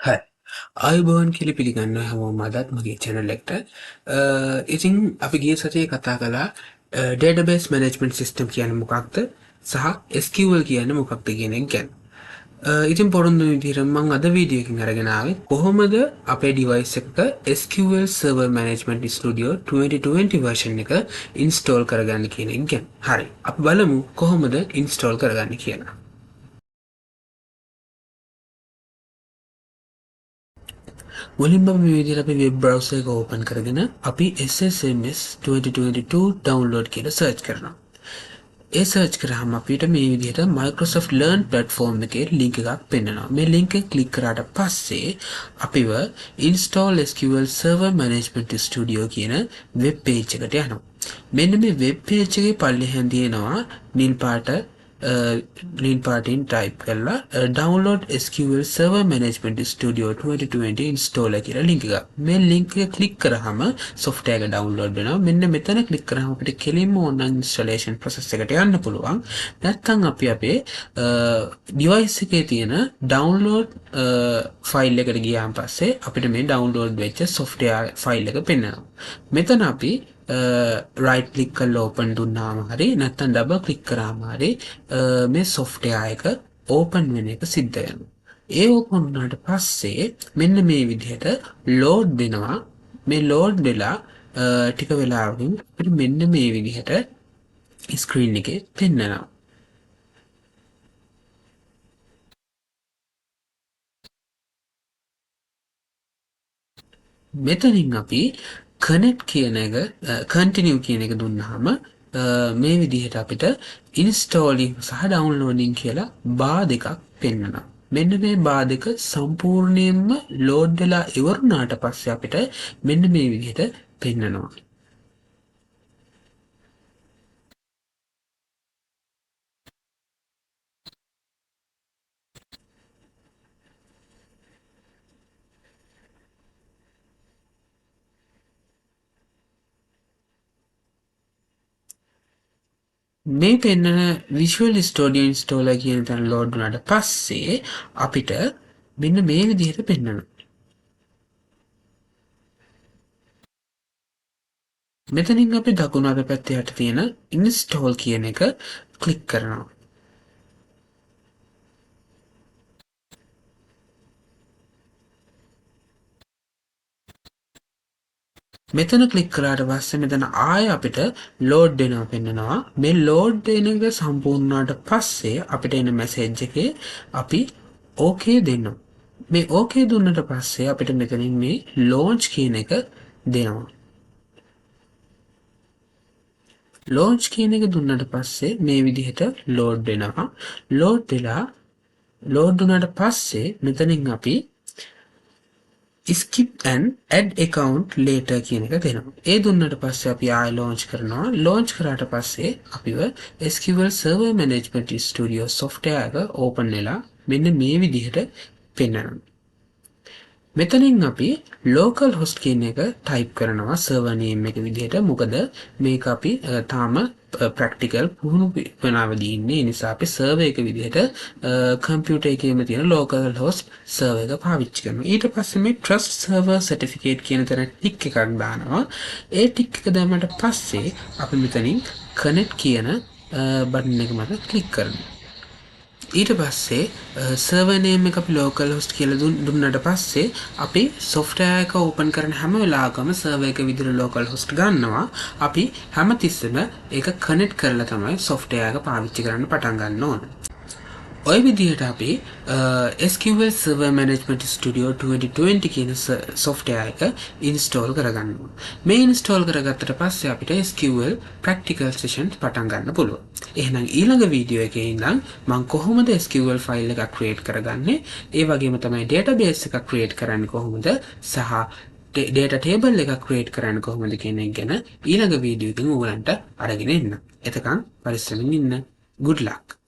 හරි. ආයුබෝවන් කියලා පිළිගන්නවා හැමෝම අදත් මගේ channel එකට. ඉතින් අපි ගිය සතියේ කතා කළා database management system කියන්නේ මොකක්ද සහ SQL කියන්නේ මොකක්ද කියන එක ගැන. ඉතින් පොරොන්දු විදිහට මම අද වීඩියෝ එකකින් අරගෙන ආවේ කොහොමද අපේ device එකක SQL Server Management Studio 2020 version එක install කරගන්න කියන එක ගැන. හරි. අපි බලමු කොහොමද install කරගන්න කියලා. මුලින්ම මේ විදිහට අපි වෙබ් බ්‍රවුසර් එක ඕපන් කරගෙන අපි SSMS 2022 download කියලා සර්ච් කරනවා. ඒ සර්ච් කරාම අපිට මේ විදිහට Microsoft Learn platform එකේ link එකක් පෙන්නනවා. මේ link එක ක්ලික් කරාට පස්සේ අපිව install SQL Server Management Studio කියන වෙබ් පේජ් එකට යනවා. මෙන්න මේ වෙබ් පේජ් එකේ පල්ලෙහාන් තියෙනවා නිල් පාට නිල් පාටින් ටයිප් කරලා download SQL Server Management Studio 2020 installer කියලා link එකක්. මේ link එක ක්ලික් කරාම software එක download වෙනවා. මෙන්න මෙතන ක්ලික් කරාම අපිට කෙලින්ම ඕනනම් installation process එකට යන්න පුළුවන්. නැත්නම් අපි අපේ device එකේ තියෙන download file එකට ගියාන් පස්සේ අපිට මේ download වෙච්ච software file එක පෙන්නනවා. මෙතන අපි රයිට් ක්ලික් කරලා ඕපන් දුන්නාම හරි නැත්නම් ඩබල් ක්ලික් කරාම හරි මේ සොෆ්ට්වෙයාර් එක ඕපන් වෙන එක සිද්ධ වෙනවා. ඒ ඕපන් වුණාට පස්සේ මෙන්න මේ විදිහට ලෝඩ් වෙනවා. මේ ලෝඩ් වෙලා ටික වෙලාවකින් අපිට මෙන්න මේ විදිහට ස්ක්‍රීන් එකේ පෙන්නනවා. මෙතනින් අපි කනෙක්ට් කියන එක කන්ටිනියු කියන එක දුන්නාම මේ විදිහට අපිට ඉන්ස්ටෝලිං සහ ඩවුන්ලෝඩින් කියලා බා දෙකක් පෙන්නනවා. මෙන්න මේ බා දෙක සම්පූර්ණයෙන්ම ලෝඩ් වෙලා ඉවර වුණාට පස්සේ අපිට මෙන්න මේ විදිහට පෙන්නනවා. මේ පෙන්නන Visual Studio Installer කියන තැන ලෝඩ් වුණාට පස්සේ අපිට මෙන්න මේ විදිහට පෙන්නනවා. මෙතනින් අපි දකුණු අත පැත්තේ යට තියෙන install කියන එක ක්ලික් කරනවා. මෙතන ක්ලික් කරාට පස්සේ මෙතන ආය අපිට ලෝඩ් වෙනවා පෙන්නනවා. මේ ලෝඩ් වෙන එක සම්පූර්ණ වුණාට පස්සේ අපිට එන මැසේජ් එකේ අපි ඕකේ දෙනවා. මේ ඕකේ දුන්නට පස්සේ අපිට මෙතනින් මේ ලෝන්ච් කියන එක දෙනවා. ලෝන්ච් කියන එක දුන්නට පස්සේ මේ විදිහට ලෝඩ් වෙනවා. ලෝඩ් වෙලා ලෝඩ් වුණාට පස්සේ මෙතනින් අපි skip and add account later කියන එක දෙනවා. ඒ දුන්නට පස්සේ අපි ආයෙ ලොන්ච් කරනවා. ලොන්ච් කරාට පස්සේ අපිව SQL Server Management Studio software එක ඕපන් වෙලා මෙන්න මේ විදිහට පෙන්නනවා. මෙතනින් අපි local host කියන එක ටයිප් කරනවා server name එක විදිහට. මොකද මේක අපි තාම ප්‍රැක්ටිකල් පුහුණු වෙනාවදී ඉන්නේ. ඒ නිසා අපි සර්වර් එක විදිහට කම්පියුටර් එකේම තියෙන local host server එක පාවිච්චි කරනවා. ඊට පස්සේ මේ trust server certificate කියන තැන ටික් එකක් දානවා. ඒ ටික් එක දැම්මට පස්සේ අපි මෙතනින් connect කියන බටන් එක මත ක්ලික් කරනවා. ඊට පස්සේ සර්වර් නේම් එක අපි local host කියලා දුන්නාට පස්සේ අපි software එක ඕපන් කරන හැම වෙලාවකම සර්වර් එක විදිහට local host ගන්නවා. අපි හැම තිස්සෙම ඒක කනෙක්ට් කරලා තමයි software එක පාවිච්චි කරන්න පටන් ගන්න ඕන. ඔය විදිහට අපි SQL Server Management Studio 2020 කියන software එක install කරගන්න ඕන. මේ install කරගත්තට පස්සේ අපිට SQL practical sessions පටන් ගන්න පුළුවන්. එහෙනම් ඊළඟ වීඩියෝ එකේ ඉඳන් මම කොහොමද SQL file එකක් create කරගන්නේ, ඒ වගේම තමයි database එකක් create කරන්නේ කොහොමද සහ data table එකක් create කරන්නේ කොහොමද කියන එක ගැන ඊළඟ වීඩියෝ එකකින් ඔයගලන්ට අරගෙන එන්න. එතකන් පරිස්සමින් ඉන්න. Good luck.